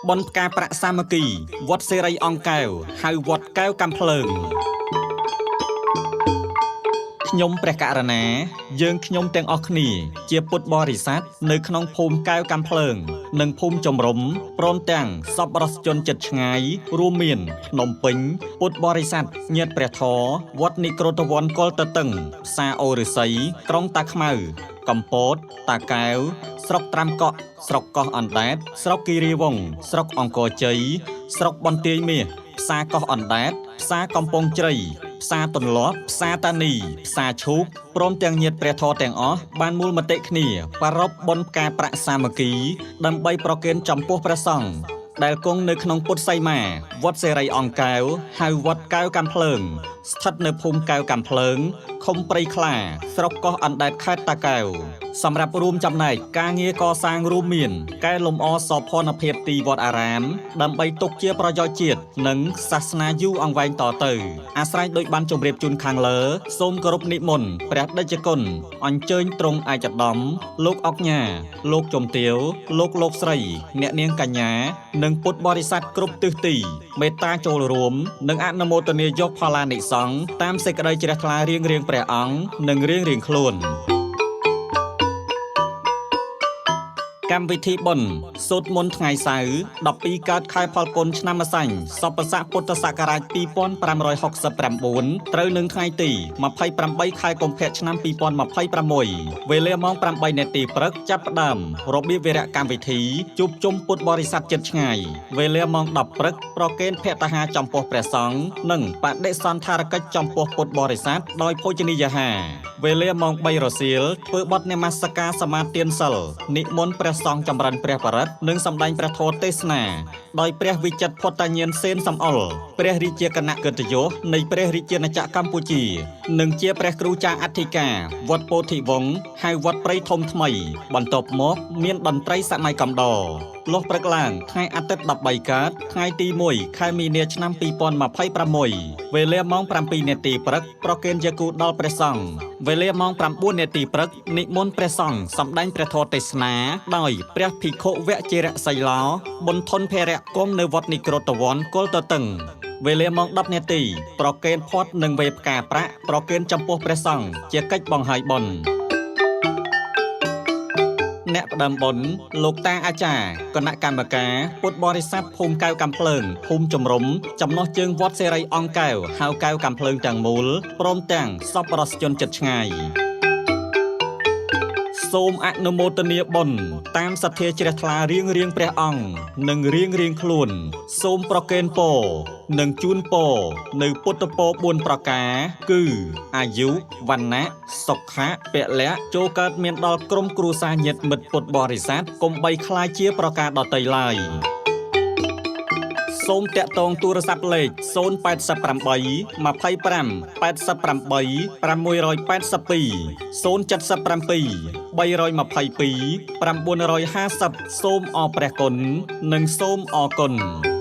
បុណ្យផ្កាប្រាក់សាមគ្គីវត្តសិរីអង្គកែវហៅវត្តកែវកាំភ្លើងខ្ញុំព្រះករុណាយើងខ្ញុំទាំងអស់គ្នាជាពុទ្ធបរិស័ទនៅក្នុងភូមិកែវកាំភ្លើងនិងភូមិជំរុំព្រមទាំងសប្បុរសជនជិតឆ្ងាយរួមមានភ្នំពេញពុទ្ធបរិស័ទញាតិព្រះធរវត្តនិក្រោធវ័នកុលតតឹងផ្សារអូរឫស្សីក្រុងតាខ្មៅកំពតតាកែវស្រុកត្រាំកក់ស្រុកកោះអណ្ដែតស្រុកគិរីវង្សស្រុកអង្គរជ័យស្រុកបន្ទាយមាសផ្សារកោះអណ្ដែតផ្សារកំពង់ជ្រៃផ្សារទន្លាប់ផ្សារតានីផ្សារឈូកព្រមទាំងញាតិព្រះធរទាំងអស់បានមូលមតិគ្នាប្រារព្ធបុណ្យផ្កាប្រាក់សាមគ្គីដើម្បីប្រគេនចំពោះព្រះសង្ឃដែលគង់នៅក្នុងពុទ្ធសីមាវត្តសិរីអង្គកែវហៅវត្តកែវកាំភ្លើងស្ថិតនៅភូមិកែវកាំភ្លើងឃុំព្រៃខ្លាស្រុកកោះអណ្ដែតខេត្តតាកែវសម្រាប់រួមចំណែកការងារកសាងរួមមានកែលម្អសោភ័ណភាពទីវត្តអារាមដើម្បីទុកជាប្រយោជន៍ជាតិនិងសាសនាយូរអង្វែងតទៅអាស្រ័យដោយបានជម្រាបជូនខាងលើសូមគោរពនិមន្តព្រះតេជគុណអញ្ជើញទ្រង់ឯកឧត្តមលោកអុកញ៉ាលោកជំទាវលោកលោកស្រីអ្នកនាងកញ្ញានិងពុទ្ធបរិស័ទគ្រប់ទិសទីមេត្តាចូលរួមនិងអនុមោទនាយកផល្លានិសង្សតាមសេចក្តីជ្រះថ្លារៀងៗព្រះអង្គនិងរៀងៗខ្លួនកម្មវិធីបុណ្យសូត្រមន្តថ្ងៃសៅរ៍12កើតខែផលគុណឆ្នាំម្សាញ់សពស័កពុទ្ធសករាជ2569ត្រូវនឹងថ្ងៃទី28ខែកុម្ភៈឆ្នាំ2026វេលាម៉ោង8នាទីព្រឹកចាប់ផ្ដើមរបៀបវិរៈកម្មវិធីជួបជុំពុទ្ធបរិស័ទជិតឆ្ងាយវេលាម៉ោង10ព្រឹកប្រគេនភត្តាហារចំពោះព្រះសង្ឃនិងបដិសណ្ឋារកិច្ចចំពោះពុទ្ធបរិស័ទដោយភោជនីយអាហារវេលាម៉ោង3រសៀលធ្វើបទនមស្ការសមាទានសិលនិមន្តព្រះសង្ឃចម្រើនព្រះបរិត្តនិងសម្ដែងព្រះធម៌ទេសនាដោយព្រះវិចិត្រផុតញាណសេនសំអល់ព្រះរាជាគណៈកិត្តិយសនៃព្រះរាជាណាចក្រកម្ពុជានិងជាព្រះគ្រូចារអធិការវត្តពោធិវង្សហៅវត្តព្រៃធំថ្មីបន្ទាប់មកមានតន្ត្រីសម័យកំដរលុះព្រឹកឡើងថ្ងៃអាទិត្យ13កើតថ្ងៃទី1ខែមីនាឆ្នាំ2026វេលាម៉ោង7នាទីព្រឹកប្រគេនយាគូដល់ព្រះសង្ឃវេលាម៉ោង9នាទីព្រឹកនិមន្តព្រះសង្ឃសម្ដែងព្រះធម៌ទេសនាដោយព្រះភិក្ខុវជិរសីឡោបុណ្យធនភរៈគង់នៅវត្តនិក្រោធវ័នកុលតតឹងវេលាម៉ោង10នាទីប្រគេនភ័ព្វនិងវេផ្កាប្រាក់ប្រគេនចំពោះព្រះសង្ឃជាកិច្ចបង្ហើយបុណ្យអ្នកផ្ដើមបុណ្យលោកតាអាចារ្យគណៈកម្មការពុទ្ធបរិស័ទភូមិកែវកាំភ្លើងភូមិជំរុំចំណុះជើងវត្តសិរីអង្គកែវហៅកែវកាំភ្លើងទាំងមូលព្រមទាំងសប្បុរសជនជិតឆ្ងាយសូមអនុមោទនាបុណ្យតាមសទ្ធាជ្រះថ្លារៀងៗព្រះអង្គនិងរៀងៗខ្លួនសូមប្រគេនពរនិងជូនពរនៅពុទ្ធពរ4ប្រការគឺអាយុវណ្ណៈសុខៈពលៈចូលកើតមានដល់ក្រុមគ្រួសារញាតិមិត្តពុទ្ធបរិស័ទកុំបីខ្លាចជាប្រការដទៃឡើយសូមតាក់ទងទូរស័ព្ទលេខ088 25 88 682 077 322 950សូមអរព្រះគុណនិងសូមអរគុណ។